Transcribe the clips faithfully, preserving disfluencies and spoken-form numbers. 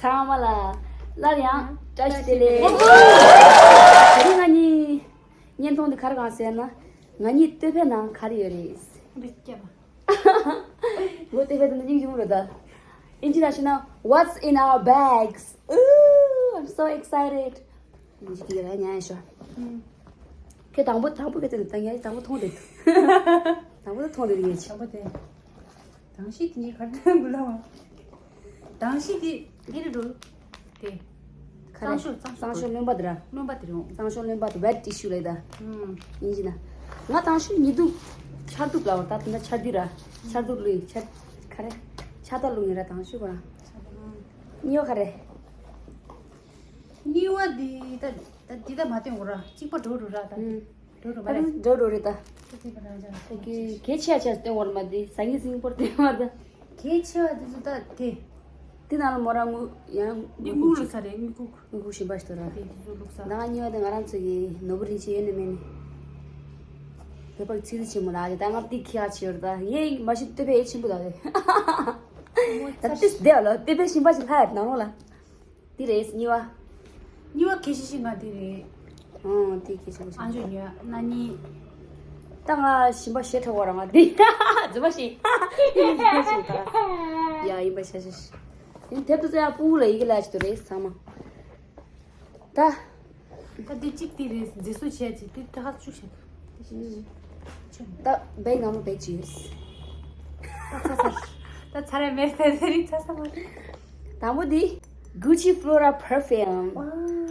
ཚང་མ་ལ་སླར་ཡང་བཀྲ་ཤིས་བདེ་ལེགས། དེ་རིང་ང་གཉིས་བརྙན་ཐུང་འདི་ག་རེ་གང་ཟེར་ན། ང་གཉིས་ལྟོས་ཕད་ནང་ག་རེ་ཡོད་རེད། འདི་སྐྱེས་པ། ངོ་ལྟོས་ཕད་དུ་འདི་སྙིང་རྗེ་མོ་རེད་ད། ཨིན་ཇི་ནང་བཤད་ན། What's in our bags? Ooh, I'm so excited. ཨིན་ཇི་སྐད་ལ་ཉན་ཤོག་ཁྱེད་དང་པོ་དང་པོ་སྐད་ཆ་འདི་ད་ངས་དང་པོ་མཐོང་བསྡད། དང་པོ་མཐོང་བསྡད་ངས་ཆེ། དང་པོ་དེ། དང་ཤི་དེ་ངས་གར་ཐོན་དགོས་ལ་བ། དང་ཤི་དེ་དེ་རེད་འགྲོ། དེ། ག་རེ། གཙང་ཤོག་གཙང་ཤོག་རློན་པ་དེ་ར། རློན་པ་དེ་རེད་འོང་། གཙང་ཤོག་རློན་པ་དེ་wet tissue ལབ་ད། ཨུམ། ཡིན་གྱི་ན། ང་དང་ཤི་ཉི་གདུགས་ཆར་གདུགས་ལབ་བ་ད་དེ་འདྲ་ཆར་དུས་ར། ཆར་གདུགས་ལུས་ཆར། ག་རེ། ཕྱག་རྟགས་ལུས་ངེས་ར་དང་ཤི་གོ་ར། ཆར་གདུགས། གཉིས་པ་ག་རེ། གཉིས་པ་འདི་ད་ད་འདི་ད་མ་སྟོན་གོ་ར། གཅིག་པ་འགྲོ་འགྲོ་ར་ད། ཨུམ། འགྲོ་འགྲོ་མ་རེད། འགྲོ་འགྲོ་རེད་ད། ད་འདི་པ་ར་ད། ད་གི་གལ་ཆེ་བ་ཆ་སྟོན་གོ་ར་མ་འདི་ཟ་ངེ་སིང་པོར་སྟོན་བ་ད། གལ་ཆེ་བ་འདི་ཚོ་ད་དེ། འདི་ནང་ལ་མོ་ར་དངུལ་ཡང་འདི་དངུལ་ལོ་ས་རེད། དངུལ་ཁུག་དངུལ་ཁུག་ཞིམ་པ་ཞིག་ཏུ་ར། དེ་འདི་ཚོ་ལུག་ས། ད་ང་གཉིས་པ་དེ་ང་རང་ཚོ་གི་ནོར་བུ་རིན་ཆེན་ཡོད་ནི་མེད་ནི། བོད་པ་ཚིག་རིས་ཆེན་མོ་ལ་ཨ་ད་ང་འདི་ཁྱི་ཁ་ཆེ་བར་ད་ངས་མ་ཤི་ལྟོས་ཕད་ཆེན་པོ་ད་རེད། ད་ཏིས་བདེ་བ་ལོ་ལྟོས་ཕད་ཞིམ་པ་ཞིག་ལྷ་ཡར་ནང་ལོགས་ལ། འདི་རེད་གཉིས་པ། གཉིས་པ་གལ་ཆེ་ཤོས་ང་འདི་རེད། ཨང་འདི་གལ་ཆེ་ཤོས། ཨ་ཇོ་ཉོས་ན་ནི། ད་ང་ཞིམ་པ་ཞེ་ཁྲ་བོ་ར་ང་འདི་རྫུན་མ་ཞིག་ཡ་ཡིན་པ་ཤ་ཤ་ཤ། ཡིན་དེབ་ཏུ་ཙ་ཡང་སྤུ་གུ་ལ་ཡི་གེ་ལ་ཅི་ཏུ་རེད་ཚང་མ། ད། ད་འདི་གཅིག་འདི་རེད། མཛེས་བཟོ་བྱས་ཅིག་འདི་ད་ཧ་བཅུག་བྱས། ད་བེག་ནང་ལ་བེག་ཅིག་ཡོད། ད་ཚ་ཚ། ད་ཚ་རེ་མེད་ཚེ་ཚེ་རིང་ཚ་ཚ་མ་རེད། དང་པོ་འདི། Gucci Flora perfume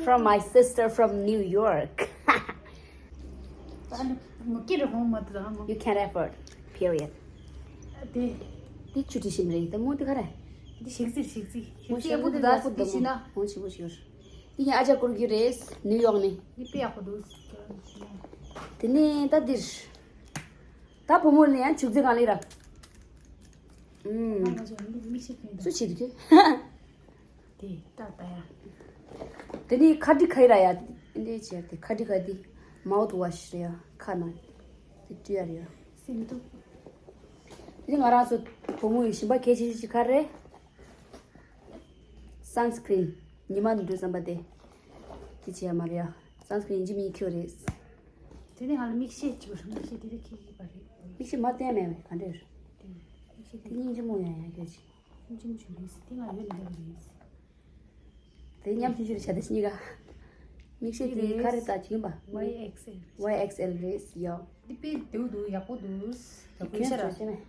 from my sister from New York. ཨ་ནི་མུ་གེ་རེ་ཧོང་མ་དུ་དང་མོ། You can't afford. Period. དེ། འདི་ཆུ་དྲི་ཞིམ་རེད་ད་མོ་འདི་ག་རེ། འདི་ཞིག་རྩི་ཞིག་རྩི་ཞིག་རྩི་ཡག་པོ་འདུག་ད་ཟེར་འདི་ཞིག་ན། མོ་ཞིག་པོ་ཞིག་ཡོད། འདི་ཡང་ཨ་ཅག་བསྐུར་རྒྱུ་རེད། ནིའུ་ཡོག་ནས། འདི་དཔེ་ཡག་པོ་འདུག་དེ་ནས་ད་འདིར། ད་བུ་མོ་ལ་ཡང་བྱུག་རྫས་གང་ལས་ར། ཨུམ། ང་ཚོ་མིག་ཤེས་ཀྱི་སུ་བྱེད་དུ་ཁྱོད། དེ་ལྟ་ལྟ་ཡ། དེ་ནི་ཁ་དྲི་ཁ་ཡི་ར་ཡ། འདི་བྱས་ཏེ་ཁ་དྲི་ཁ་དི་mouth wash རེད་ཡ། ཁ་ནང་དེ་བཀྲུ་ཡ་རེད་ཡ། སེམས་སྡུག་དེ་ནི་ང་རང་ཚོ་བུ་མོ་ཡི་ཞིམ་པ་གལ་ཆེ་ཤོས་ཤིག་ག་རེ། Sunscreen། ཉི་མ་འདུག་བསམ་པ་དེ། དེ་བྱས་མ་རེད་ཡ། Sunscreen ཡིན་གཅིག་མིན་གཅིག་ཁྱོད་རེད། དེ་ནས་ང་ལ་མིག་ཤེལ་གཅིག་མིག་ཤེལ་དེ་རིགས་ཁྱེད་ཀྱིས་པ་རེད། མིག་ཤེལ་མ་བསྟན་མེད་པས་ག་འདྲ་རེད། དེ་མིག་ཤེལ་དེ་དེ་སྙིང་རྗེ་མོ་ཡང་ཡང་ཁྱོད་ཀྱིས། སྙིང་རྗེ་མོ་བྱུང་རེད། དེ་ང་ཡོད་ནི་འདྲ་རེད། དེ་མཉམ་ཞུ་ཞུ་རེ་བྱ་དེ་གཉིས་ཀ། མིག་ཤེལ་དེ་ག་རེ་ལྟ་བྱིན་པ། ཝའི་ཨེགས་ཨེལ། ཝའི་ཨེགས་ཨེལ་རེད་ཡོ། འདི་དཔེ་བདེ་པོ་འདུག་ཡག་པོ་འདུག་ཡག་པོ་ཁྱོད་ཤ་ར། ཚོ་བྱས་མེད།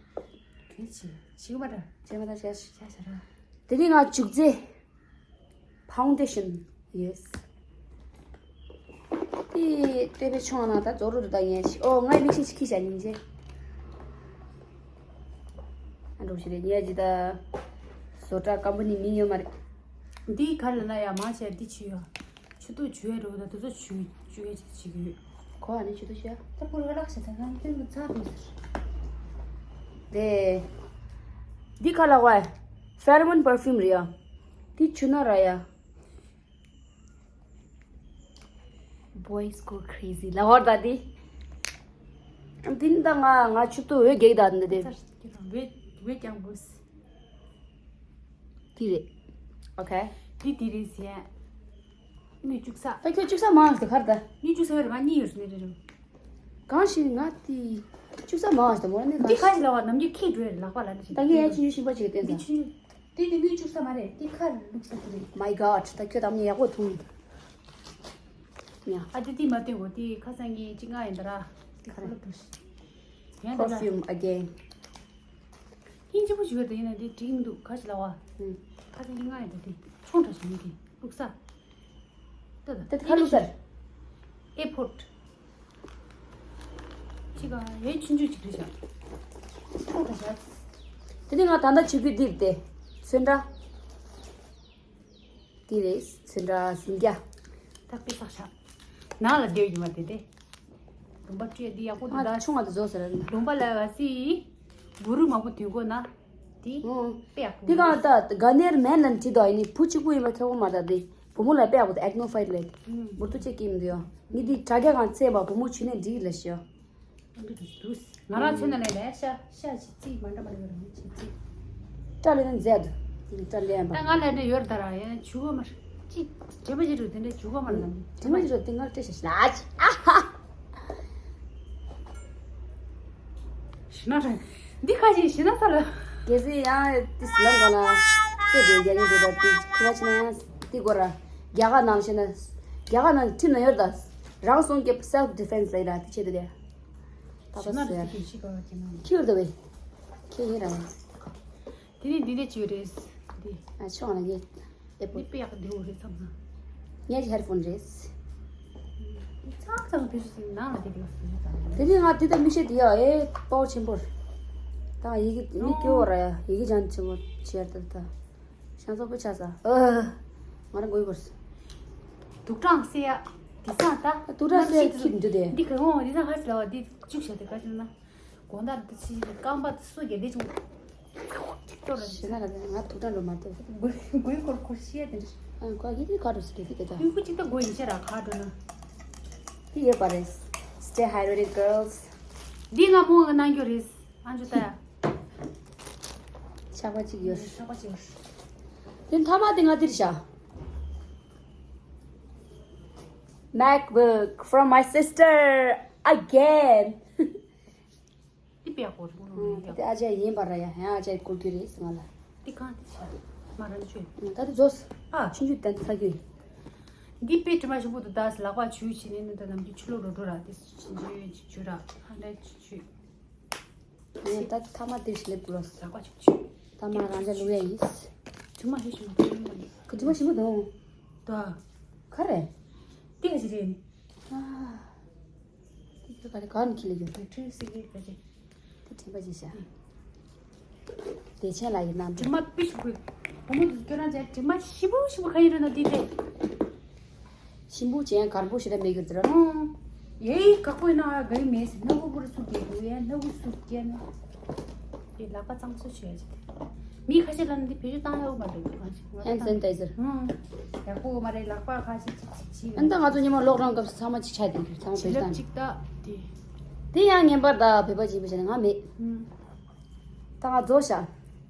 གལ་ཆེ། བྱིས་པ་འདྲ། བྱས་མ་ད་བྱས། བྱས་བྱས་ར། དེ་ནི་ང་བྱུག་རྫས། Foundation. Yes. དེ་ལྟེ་བའི་ཆུང་བ་ན་ད་རྫོགས་རུ་དུ་ད་ངས་ཤི། ཨོ་ངའི་མིག་ཤེལ་ཞིག་ཁྱི་བྱ་སྙིང་རྗེ། ཨ་འགྲོ་ཞིག་རེད་ངས་ཇི་ད། བཟོ་གྲྭ་ཀམ་པ་ནི་མིང་ཡོད་མ་རེད། འདི་ག་ལ་ན་ཡ་མ་བྱས་འདི་བྱུས་ཡ། ཆུ་ཏོ་བྱུས་ཡ་འགྲོ་ད་དེ་ཚོ་བྱུས་བྱུས་ཡ་ཅིག་བྱེད་ཀྱི་ཡོད། གོ་བ་ནི་ཆུ་ཏོ་བྱུས་ཡ། ད་པུར་བ་ལག་ཤ་ད་ང་སྟོན་གི་ཚ་འདུག་ཟེར། དེ། འདི་ག་ལ་བ། Pheromone perfume རེད་ཡ། འདི་བྱུས་ན་ར་ཡ། Boys go crazy ལ་བར་ད་དེ། འདི་ནི་ད་ང་ང་ཆུ་ཏོ་འོད་རྒྱག་ད་འདི་དེ། ཚར་འོད་འོད་ཀྱང་འབུས། དེ་རེད། ཨོ་ཁེ། དེ་དེ་རེད་ཟེར། དངུལ་བཅུག་ས། ད་ཁྱོད་བཅུག་ས་མང་ཟེར་གར་ད། དངུལ་བཅུག་ས་ཡོད་རེད་མ་གཉིས་ཡོད་རེད་ནི་རེད། གང་ཞིག་ང་དེ། བཅུག་ས་མང་ཟེར་མོ་ནི་འདི་གང་ཁ་ཞིག་ལ་བ་ནམ་རྒྱུན་ཁེག་འགྲོ་ཡ་རེད་ལག་པ་ལ་ནི་ཞིག་ད་ངས་ཡ་ཆུ་ཆུ་ཤིང་པ་ཅིག་བསྟན་འདི་ས། ཆུ་ཆུ། དེ་དེ་དངུལ་བཅུག་ས་མ་རེད་དེ་ཁ་བླུགས་ས་དེ་རེད། My God ད་ཁྱོད་དམ་ཉེ་ཡག་པོ་འཐུང་། ཡ། ཨ་དེ་དེ་མ་བསྟན་གོ་དེ་ཁ་སང་ངས་ཅི་ང་ཡིན་ད་ར། དེ་ཁ་ལ་བླུགས། ཡང་ད་ར། Perfume again. ཧིན་ཅི་པོ་ཞུ་བ་དེ་ཡིན་ན་དེ་འགྲིག་མི་འདུག་ག་ཞིག་ལ་བ། ཧུམ། ཁ་སང་ངས་ང་ཡིན་ད་དེ་ཆུང་དྲགས་ཞིག་མི་དེ་བླུགས་ས། ད་ད་དེ་ཁ་བླུགས་ས། ཨེ་ཕོར་ཊི། ཅི་ག་ཡའི་ཆུང་ཆུང་ཅིག་རེད་ཤག་ཐུག་ད་ཤག་དེ་ནི་ང་ད་ལྟ་བྱེད་རྒྱུ་འདིར་ཏེ། ཚོན་ཁྲ། འདི་རེད་ཚོན་ཁྲ་སུམ་བརྒྱ། ད་དཔེ་བསགས་ཤག་ནང་ལ་སྡོད་ཡོད་མ་དེ་དེ། ལུང་པ་སྤྲོད་འདི་ཡག་པོ་འདུག་ང་ད། ཆུང་བ་དེ་བཟོ་ཟེར་ར། ལུང་པ་ལ་བ་སི། བུ་རུ་མང་པོ་དུས་གོ་ན། དེ། ཨོ། དཔེ་ཡག་པོ་འདུག་དེ་གང་ལྟ་ག་ནེར་མན་ལན་བྲིས་དོ་ཡིན་ནི་བུ་གཅིག་པུ་ཡིན་པ་ཁྱད་པར་མ་ད་དེ། བུ་མོ་ལ་དཔེ་ཡག་པོ་དེ་ཨེག་ནོ་ཕའིཊ་ལེད། ཨུམ། འབུར་དུ་ཅེ་ཀིམ་དེ་ཡོ། ངི་དེ་དྲ་རྒྱ་གང་བཙས་པ་བུ་མོ་ཆུ་ནས་འགྲིག་ལ་ཤོ། འདི་འདུག་ང་རང་ཚོ་ནང་ལས་ལས་ཤ་ཤ་ཞིག་རྩིས་མ་འདྲ་མ་འདྲ་བ་རང་ཞིག་རྩིས། སྐྲ་ལེན་མཛད། ད་ལན་པ། ད་ང་ལ་འདྲ་ཡོད་ད་ར་ཡང་ཇུས་གོ་མར། ཅི་དྲན་པ་ཅི་རུ་དེ་འདྲ་ཇུས་གོ་མར་ལ། དྲན་པ་ཅི་རུ་དེ་ང་སྤྲད་ཤ་ལ་ཅི། ཨ་ཧ། ཤི་ན་ར། འདི་ཁ་ཅིག་ཤི་ན་ས་ལ། གལ་སྲིད་ཡང་དེ་ཟི་ལམ་གོ་ན། ཙེ་དེ་རྒྱ་ཉིན་དུ་ད་དེ་ཁུ་བ་ཆི་ན་ཡང་དེ་གོ་ར། རྒྱ་གར་ནང་ཤི་ན། རྒྱ་གར་ནང་ཁྲིམས་ན་ཡོད་ད། རང་སྲུང་སྐྱོབ་self defense ལ་ཡིན་ར་དེ་ཆེད་དུ་དེ། ད་ཤི་ན་ར་དེ་ཤི་ག་བ་ཅི་ན། ཁྱི་ཡོད་ད་བས། ཁྱི་ཡིན་ར། དེ་ནི་འདི་འདྲ་ཅིག་རེད། འདི། ཨ་ཆོག་ན་ངས་ཨེ་པོ། འདི་དཔེ་ཡག་གི་འདི་འོ་རེད་བསམ་ན། ངས་ཧེ་ཌི་ཕོན་རེད། ཚག་ཚག་འདི་ཞིག་ནང་ལ་དེ་དེ་བ་སུ་ཞིག་དང་། དེ་ནི་ང་འདི་ད་མི་ཤེས་དེ་ཡ་ཨེ་པོ་ཆེན་པོ། ད་ཡི་གེ་མི་སྐྱོ་བ་ར་ཡ་ཡི་གེ་ཅན་ཆེན་པོ་ཆེར་ད་ད། ཤང་ཚོགས་པོ་ཆ་ས། ཨ། ང་རང་མགོ་ཡི་བོར། དུག་སྦྲང་བསད་ཡ། དེ་སང་ད། དུག་སྦྲང་བསད་ཡ་ཁྱི་འདུག་དེ། འདི་ག་འོང་འདི་སང་ཧ་ཅི་ལ་བ་འདི་བཅུག་བྱ་དེ་ག་ཅི་ན། དགོང་དག་འདི་ཕྱི་རྐང་པ་སུ་གྱད་འདི་བཅུག་ཅིག་ཏོ་ར་ཞེ་ན་ར་ང་དུག་སྦྲང་འགྲོ་མ་ཐུབ། མགོ་མགོའི་སྐོར་སྐོར་ཤི་ཡ་དེ་འདྲ། ཨ་ཁོ་གི་དེ་ག་འགྲོ་སི་དེ་དེ་དེ་ད། ཡུལ་ཁུ་ཅིག་ད་མགོ་ཡིན་ཤ་ར་ག་འགྲོ་ན། དེ་ཡོད་པ་རེད། Stay hydrated, girls. འདི་ང་མོ་ང་གནང་རྒྱུ་རེད། ཨ་འཇུ་ད་ཡ། ཆག་པ་གཅིག་ཡོད། ཆག་པ་གཅིག་ཡོད། དེ་མཐའ་མ་དེ་ང་འདིར་བཞག MacBook from my sister again. འདི་དཔེ་ཡག་པོ་རེད་ངོ་། ཨ་ཡག་དེ་ཨ་ཅག་ཡིན་པ་ར་ཡ། ཡང་ཨ་ཅག་བསྐུར་རྒྱུ་རེད་ང་ལ། འདི་གང་འདི་བྱ། མ་རང་བཅོས། ད་དེ་རྫོགས། ཨ། ཆུང་ཆུང་ལྡན་ཚ་རྒྱུ་ཡིན། འདི་དཔེ་དྲི་མ་ཞིམ་པོ་འདུག་ད་ལག་པ་ཆུ་བྱིན་ནས་ནི་ད་ནམ་རྒྱུན་ཆུ་ལོག་འགྲོ་འགྲོ་ར་དེ་ཆུ་ཆུ་ཆུ་ར་ཧ་འདྲ་ཆུ་ཆུ། ངས་ད་ཐ་མ་དེ་ཞིག་སླེབས་དགོས། ལག་པ་ཆུ་ཆུ། ཐ་མ་རང་འཇགས་བླུག་ཡ་ཡིན། དྲི་མ་ཞིམ་པོ་འདུག་ཁུ་དྲི་མ་ཞིམ་པོ་འདུག་ད། ག་རེ། འདི་ག་ཞིག་རེད། ཨ། འདི་ག་རེ་ག་ནས་ཁྱི་ལ་ཡོད། བེ་ཊི་རི་སི་གི་ག་ཞིག་དེ་དྲན་པ་ཅིག་བྱ། བདེ་ཆེན་ལགས་ཀྱི་རྣམ་དྲི་མ་དཔེ་ཞིམ་པོ། བུ་མོ་དེ་ཁྱོད་རང་ཚོའི་དྲི་མ་ཞིམ་པོ་ཞིམ་པོ་ག་ཡིན་རེད་ན་འདི་དེ། ཞིམ་པོ་ཅན་གར་པོ་ཞེ་དྲག་མེད་གི་དེ་ར། ཨང་། ཡེ་ཡེ་དཀར་པོ་ཡིན་ན་ཨ་ག་ཡི་མེད་ཟེར། སྣ་བུག་པོ་རུ་སུ་གེ་དགོས་ཡ་སྣ་བུག་སུ་གེ་ན། དེ་ལག་པ་གཙང་བཟོ་བྱོས་ཡ་ཅི་དེ། མི་ཁ་ཤས་ལ་ནི་དེ་བེད་སྤྱོད་བཏང་ཡ་འོ་མ་རེད་གང་ཞིག་ང་ཧེན་ཌི་སེ་ནི་ཊའི་ཛར། ཨང་། ཡག་པོ་མ་རེད་ལག་པ་ཁ་ཤས་ཅིག་ཅིག་ཅིག་ཨ་ནི་ད་ང་ཚོ་ཉི་མ་ལོག་རང་སྐབས་སུ་ཚང་མ་ཅིག་ཆ་དེ་ཚང་མ་བེད་སྤྱོད་བཏང་། ཅིག་ད་དེ། དེ་ཡང་ངན་པར་ད་བོད་པ་ཅིག་བྱས་ན་ང་མེད། ཨང་། ད་ང་རྫོགས་ཤག་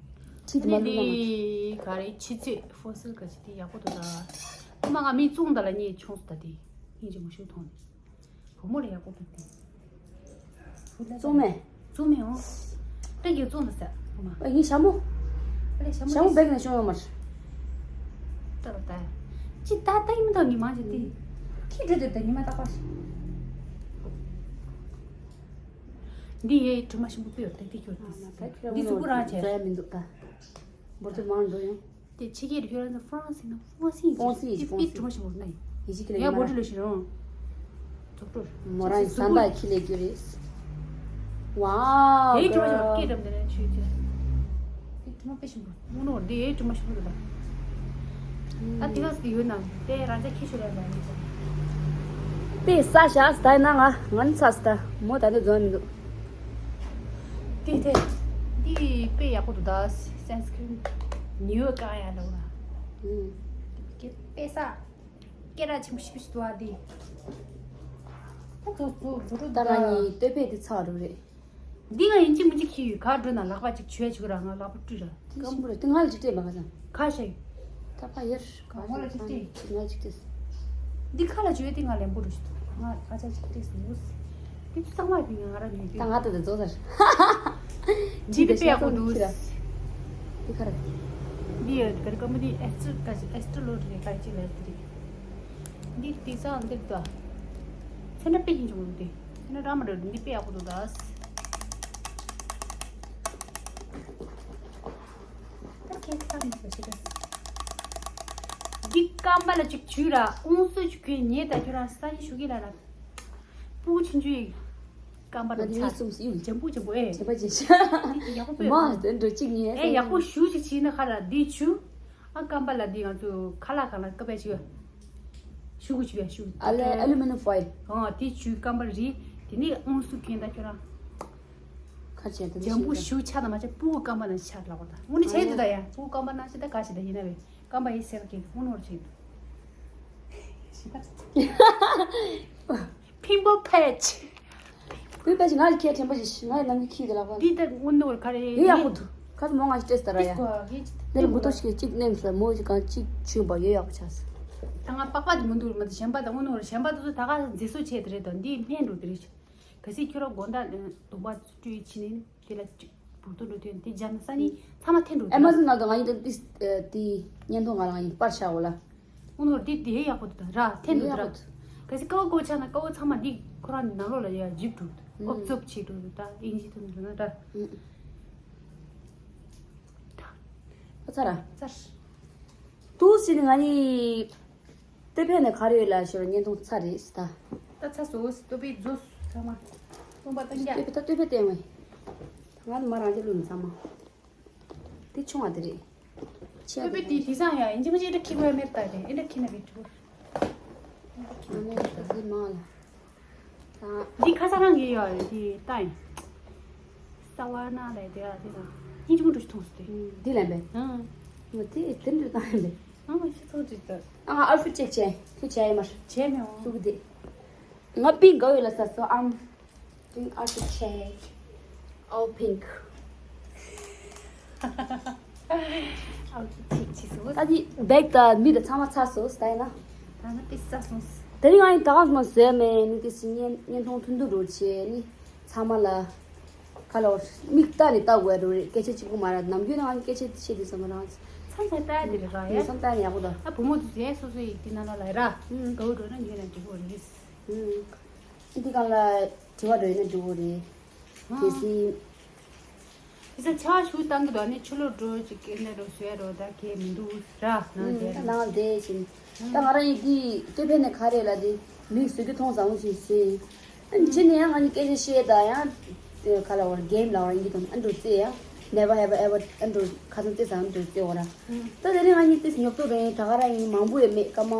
ཁྲིད་དེ་མ་ནི་ལུས་ན་ང་། དེ་ག་རེ་ཕྱི་ཚེས་ཧྥོ་སིལ་ག་ཅི་དེ་ཡག་པོ་འདུག་ད། ཨ་མ་ང་མི་བཙོང་ད་ལ་ངས་ཆུང་སུ་ད་དེ་སྙིང་རྗེ་མོ་ཞིག་མཐོང་ནས། བུ་མོ་ལ་ཡག་པོ་འདུག་དེ། བཙོང་མེད། བཙོང་མེད་འོང་། ཏན་གྱིས་བཙོང་ད་ཟེར་ཨ་མ། ཨ་ཡིན་ཞྭ་མོ། ཨ་ལས་ཞྭ་མོ་ཞྭ་མོ་རེད། བེག་ནས་ཤོང་ཡོང་མར། ད་ལ་ད། ཅི་ད་ད་ཡིན་མི་འདུག་ཉི་མ་ཅི་དེ། ཁྱི་འགྲོ་དེ་ད་ཉི་མ་ད་པ། འདི་ཡའི་དྲི་མ་ཞིམ་པོ་སྤོས་ཏེ་ཏེ་ཁྱོད་ཨ་མ་ད་ཁྱོད་འདི་རང་གཟུགས་པོ་རང་བྱས། བཟོ་ཡ་མི་འདུག་ད། འབུར་ཚོ་མང་འགྲོ་ཡང་། དེ་ཕྱི་རྒྱལ་ཁྱོད་རང་ཚོ་ཧྥ་རན་སི་ན་ཧྥ་སི་ཧྥ་སི་ཧྥ་སི་དྲི་མ་ཞིམ་པོ་ན་ཡིན། ཡི་ཅི་ཁི་ལ་ཡ་ཡིན་མ་འབུར་ལ་ཞིག་རང་། ཐོག་ཐོག་མོ་རང་ཡི་ས་མདའ་ཁི་ལས་རྒྱུ་རེད། ཝའོ། དེའི་དྲི་མ་ཞིམ་པོ་སྐད་འགྲམ་དེ་ནས་ཆུ་ཆུ། དེ་དྲི་མ་དཔེ་ཞིམ་པོ། དངོས་གནས་འདི་ཡའི་དྲི་མ་ཞིམ་པོ་འདུག་ད། ད་དེ་ག་ཟིག་ཡོད་ན་དེ་རང་ཅག་ཁྱི་ཤོར་ཡ་ལ་ཡིན་ཙང་། དེ་ས་ཞག་ད་ཡིན་ན་ང་ང་ནི་ཚ་སི་ད་མོ་ད་འདི་འཛོམས་མི་འདུག་དེ་དེ་འདི་དཔེ་ཡག་པོ་འདུག་ད། སན་སི་ཀྲིན་ཉི་འོད་བཀག་ཡ་ལ་བ། ཨུམ། དེ་དཔེ་ས་སྐད་གྲགས་ཆེན་པོ་ཞིག་ཞིག་འདུག་ཨ་དེ། ད་ཚོ་ཚོ་ཚོ་ཚོ་ད་ང་གཉིས་སྟོད་ཕད་དེ་ཚགས་རུ་རེད། འདི་ང་ཡིན་གཅིག་མིན་གཅིག་ཁྱི་ཡོད་ག་འགྲོ་ན་ལག་པ་གཅིག་ཆུ་ཡ་ཆུ་ར་ང་ལག་པ་བཀྲུས་ར། སྐམ་པོ་རེད་དེ་ང་ལ་གཅིག་སྤྲད་མ་ག་ཙམ། ཁ་ཤས། ད་ཕ་ཡར་ག་ང་ལ་གཅིག་སྤྲད། ང་གཅིག་སྤྲད། འདི་ཁ་ལ་བཅོས་ཏེ་ང་ལེན་པོ་རུ་ཞིག་ང་ཁ་ཆ་གཅིག་སྤྲད་སོང་། འདི་ཚང་མ་ཡིན་ང་ར་ཉོས་ཏེ། ད་ང་ད་ད་རྫོགས་ཚར། འདི་དེ་དཔེ་ཡག་པོ་འདུག་འདི་ཁ་ར། འདི་ཡ་ག་རི་ཀ་མ་འདི་ཨེ་སི་ཏྲ་ཀ་ཨེ་སི་ཏྲ་ལོ་རེ་ཀ་ཅིག་ལ་འདི་རེད། འདི་དེ་ཚང་འདིར་འདུག་ཚོན་ཁྲ་དཔེ་ཡིན་བྱུང་འདི། ཚོན་ཁྲ་ར་མ་རེད་འདི་དཔེ་ཡག་པོ་འདུག་ད། ད་ཁྱེད་ཚང་མི་ཚོ་ཞིག་རེད། འདི་སྐམ་པ་ལ་ཅིག་བྱུས་ར་ཨུང་སུ་ཅིག་གི་ཉེ་ད་ཁྱོད་རང་སང་ཉིན་ཞུ་གི་ལ་ར། སྤུ་གུ་ཆུང་ཆུང་ཡིན། སྐམ་པ་ང་དང་དེ་ཆ་གཉིས་གསུམ་ཡིན། འཇམ་པོ་འཇམ་པོ་ཨེ། བྱས་པ་བྱས་ཤག་འདི་ཡག་པོ་དཔེ་མ་དེ་འགྲོ་གཅིག་ཉལ་ཨེ་ཡག་པོ་ཞུ་ཅིག་བྱས་ན་ཁ་ལ་འདི་ཆུ། ཨ་སྐམ་པ་ལ་འདི་ང་ཚོ་ཁ་ལག་གང་ལ་སྐབས་ཅིག་ཞུ་གི་ཆུ་ཡ་ཞུ། ཨ་ལེ་ཨ་ལུ་མི་ནི་ཕོའིལ། ཨ་དེ་ཆུ་སྐམ་པ་རེད། དེ་ནས་ཨུང་སུ་གན་ད་ཁྱོད་རང་། ཁ་བྱས་ད་འཇམ་པོ་ཞུ་ཆ་དང་མ་ཆ་སྤུ་གུ་སྐམ་པ་ནང་ཆ་ལ་བ་ད་དངོས་གནས་ཆ་ཡི་འདུག་ད་ཡ་སྤུ་གུ་སྐམ་པ་ནང་ཆ་ད་ག་ཞིག་ད་ཡིན་ན་བས་སྐམ་པ་ཡི་སེར་གི་དངོས་གནས་ཆ་ཡི་འདུག Pimple patch། ཁོའི་པ་ཅི་ང་ལ་ཁྱེད་དྲན་པ་ཅི་ང་ལ་ནམ་གྱི་ཁྱི་དེ་ལ་བ། འདི་ལྟར་དངོས་གནས་ག་རེ་ཡོད་ཡག་པོ་འདུག་ཁ་མོ་ང་ཅི་སྟེར་ར་ཡ། ཏིས་གོ་ཧེ་ཅི། འདིར་མུ་ཏོ་ཞིག་གཅིག་མནན་ས་མོ་ཞིག་གང་གཅིག་ཆུན་པ་ཡོད་ཡག་པོ་ཆགས། ད་ང་པགས་པ་དེ་མི་འདུག་མི་འདུག་གཞན་པ་དང་དངོས་གནས་གཞན་པ་དེ་ཚོ་ད་ག་མཛེས་བཟོ་བྱས་དེ་རེད་དོ། འདི་སྨན་འགྲོ་དེ་རེད། གལ་སྲིད་ཁྱོད་རང་དགོང་དག་གདོང་པ་བཀྲུས་ཕྱིན་ནས་དེ་ལ་བུར་དུ་འགྲོ་དུས་དེ་སྦྱར་ན་སང་ཉིན་ཚང་མ་འཐེན་འགྲོ་དེ་ར། ཨེ་མ་ཟོན་ནང་དུ་ང་ཡིན་དུ་ཏིས་དེ་བརྙན་ཐུང་ང་ལ་ང་ཡིན་པར་བྱའོ་ལ། དངོས་གནས་འདི་དེ་ཡག་པོ་འདུག་ད་ར་འཐེན་འདུག་ད་ར། ཡག་པོ་འདུག་གལ་སྲིད་ཀ་བ་ཀོ་ཆགས་ན་ཀ་བ་ཚང་མ་འདི་ཁོ་རང་ནང་ལོགས་ལ་ཡ་འཇིབ་འགྲོ་འདུག་ཨོབ་ཙོབ་བྱེད་འགྲོ་འདུག་ད་ཨིན་ཇི་ཐོན་འགྲོ་ན་ད། ཨ་ཚར་ར། ཚར། ཏུས་ཅི་ནི་ང་ནི་ཏེ་ཕེ་ནི་ག་རེ་ཡོད་ལ་ཞོར་བརྙན་ཐུང་ཚར་རེད་ད། ད་ཚར་སོ་ཏོ་པི་རྫོ་ཚང་མ་སྟོང་པ་སྟོང་རྒྱ། ཏེ་ཕེ་ད་ཏེ་ཕེ་བསྟན་བས། ད་ང་ནི་མ་རང་ཅི་ལུས་ཚང་མ། དེ་ཆུང་བ་དེ་རེད། ཆེ་ཨ་བའི་དེ་དེ་སང་ཡ་ཡིན་གཅིག་མ་གཅིག་འདྲ་ཁྱི་མོའི་མེར་ལྟ་དེ་ཨེ་འདྲ་ཁྱི་ན་གི་ཁྱི་མོ། ཨ་མའི་ལྟ་དེ་མང་ལ། ད་འདི་ཁ་ས་རང་གི་ཡོད་རེད་དེ་ལྟ་ཡིན། ས་བ་ན་ལས་དེ་ལ་དེ་དང་ཧིན་ཅི་མོ་འགྲོ་ཞིག་མཐོང་སོང་དེ། འདི་ལན་པས། ཨང་། ང་དེ་དེ་འདྲ་བཏང་ཡིན་པས། ཨང་ཤི་ཚོགས་ཅིག་ལྟ། ཨང་ཨར་ཕི་ཅེག་བྱས་ཁྱོད་བྱས་ཡིན་མར། བྱས་མེད་འོང་། སུ་གི་དེ། ང་པིང་ག་ཡོད་ལ་ས་སོ་ཨམ། Pink outfit check. All pink. Outfit check ཅི་སོ། ད་དེ་བེག་དང་མི་དང་ཚང་མ་ཚར་སོང་ད་ཡིན་ན། ད་ནི་ཏི་ས་སོང་། དེ་རིང་ང་ཡིན་ད་ག་མ་ཟོས་མེད་ནི་ཏི་སི་བརྙན་བརྙན་ཐུང་ཐུང་དུ་འགྲོ་བྱས་ནི་ཚང་མ་ལ་ཁ་ལོ་མིག་ལྟ་ནི་ལྟ་དགོས་རུ་རེད་སྐད་ཆ་གཅིག་པུ་མ་ར་ནམ་རྒྱུན་ང་སྐད་ཆ་བཤད་དུས་ཙམ་པ་རང་། མཚམས་མཚམས་ལྟ་ཡ་དེ་རེད་ར་ཡ། མཚམས་ལྟ་ནི་ཡག་པོ་ད། ཨ་བུ་མོ་དུ་ཟས་སོ་སོ་ཡིག་དེ་ན་ལ་ལ་ར། ཨུམ། དགའ་བོ་འགྲོ་ན་ཉོས་ན་འགྲིག་གོ་རེད། ཨུམ། འདི་གང་ལ་དྲི་བ་འགྲོ་ཡིན་ན་འགྲིག་གོ་རེད། ཨ། གལ་སྲིད། དེ་ཚ་ཆ་ཞུ་བཏང་གི་འདུག་ནི་ཆུ་ལོག་འགྲོ་ཅིག་སྐད་ནས་རོ་ཟོས་རོ་ད་གས་མི་འདུག་ར་ནང་དེ་ར། ནང་དེ་བཞིན། ད་ང་རང་ཡིན་དེ་ལྟོས་ཕན་ནས་ག་རེ་ལ་དེ་མིག་ཟུག་གི་མཐོང་ཟང་བཞིན་ཟོས། ཨ་ནི་ཕྱི་ནས་ཡང་ང་ནི་སྐད་ཆ་བཤད་ད་ཡང་། ག་ལ་བར་གེམ་ལ་བར་ཡིན་གི་དང་ཨ་འགྲོ་རྩེ་ཡ། Never ever ever ཨ་འགྲོ་ཁ་སང་རྩེ་ས་ཨ་འགྲོ་རྩེ་འོ་ར། ད་དེ་རིང་ང་གཉིས་ཏིས་ཉོབ་ཏོ་རེད་ད་ག་ར་ཡིན་མང་པོ་ཡོད་མེད་ཀ་མ།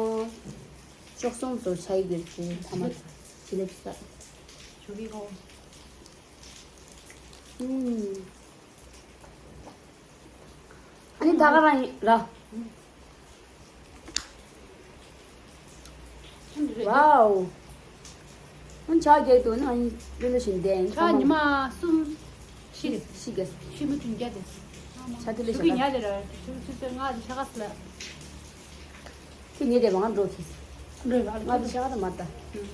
ཅོག་སོང་ཚོ་ཆ་ཡི་གེར་ཚེ་ཐ་མ་ཅི་ལེབ་ས། ཞུ་གི་གོ། ཨུམ། ཨ་ནི་ད་ག་ར་ཡིན་ར། ཝའོ། ཨ་ནི་ཆ་རྒྱག་ཏུ་ནི་ཨ་ནི་ལུ་ལུ་བཞིན་ལྡན་ཆ་ཉི་མ་གསུམ། ཤི་རེད། ཤི་རྒྱག་ཤི་མི་ཐུན་རྒྱག་དེ། ཆ་དེ་ལུ་ཞུ་གི་ཉ་དེ་ར་ཆུ་ཆུ་ཆུ་ང་དེ་ཆ་ག་སི་ལ། ཁྱེད་ངེད་དེ་མང་འགྲོ་ཁྱེད། འགྲོ་བ་ང་དེ་ཆ་ག་དང་མ་ལྟ།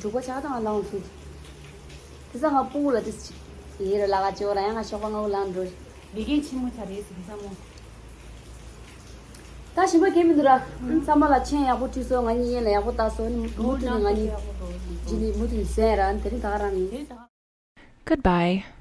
དྲུག་པ་ཆ་ག་དང་ང་ལང་ཚུལ། དེ་ས་ང་སྤུ་གུ་ལ་དེ་ཡེ་ར་ལ་ག་ཅེ་བ་ར་ཡང་ང་ཤོག་པ་ང་བུ་ལང་འགྲོ། ལས་ཀའི་ཆེན་མོ་ཆ་རེད་ཟེར་གི་ས་མོ། ད་ཞིམ་པ་གས་མི་འདུག་ར། ཚང་མ་ལ་མཆན་ཡག་པོ་བྲིས་སོང་ང་གཉིས་ཡན་ལ་ཡག་པོ་ལྟ་སོང་ནི་མུ་མཐུད་ནི་ང་གཉིས། ཇི་ནི་མུ་མཐུད་ནི་ཟན་ར་དེ་རིང་ད་ག་རང་ཡིན། Goodbye.